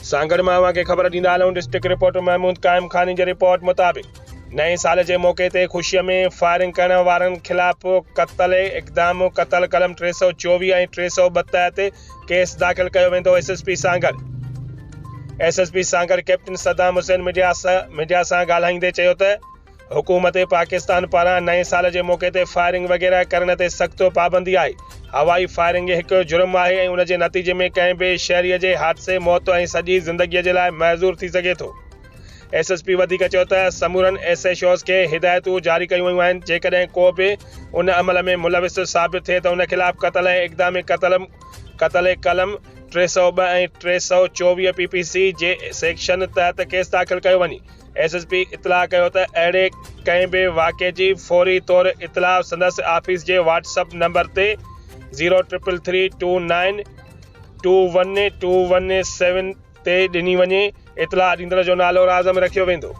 سانگهڙ مان اوهان کي خبر ڏيندا هلون ڊسٽرڪٽ رپورٽر محمود قائم خاني جي رپورٽ مطابق نئين سال جي موقعي تي خوشي ۾ فائرنگ ڪرڻ وارن خلاف قتل اقدام قتل قلم 324 ۽ 302 تحت ڪيس داخل ڪيو ويندو S S P Sanghar S S P Sanghar captain Saddam Hussain media media سان ڳالهائيندي چيو ته حڪومت پاڪستان پاران نئين سال جي موقعي تي فائرنگ وغيره ڪرڻ تي سخت پابندي آهي، هوائي فائرنگ هڪ جرم آهي ۽ ان جي نتيجي ۾ ڪنهن به شهري جي حادثي، موت ۽ سڄي زندگي جي لاء معذور ٿي سگهي ٿو. ايس ايس پي وڌيڪ چيو ته سمورن ايس ايڇ اوز کي هدايتون جاري ڪيون ويون آهن، جيڪڏهن ڪو به ان عمل ۾ ملوث ثابت ٿئي ته ان خلاف قتل ۽ اقدام قتل قتل قلم 302 ۽ 324 پي پي سي جي سيڪشن تحت ڪيس داخل ڪيو وڃي. ايس ايس پي اطلاع ڪيو ته اهڙي ڪنهن به واقعي جي فوري طور اطلاع سندس آفيس جي واٽس اپ نمبر تي zero triple three two nine two one two one seven تي ڏني وڃي، اطلاع ڏيندڙ جو نالو راز ۾ رکيو ويندو.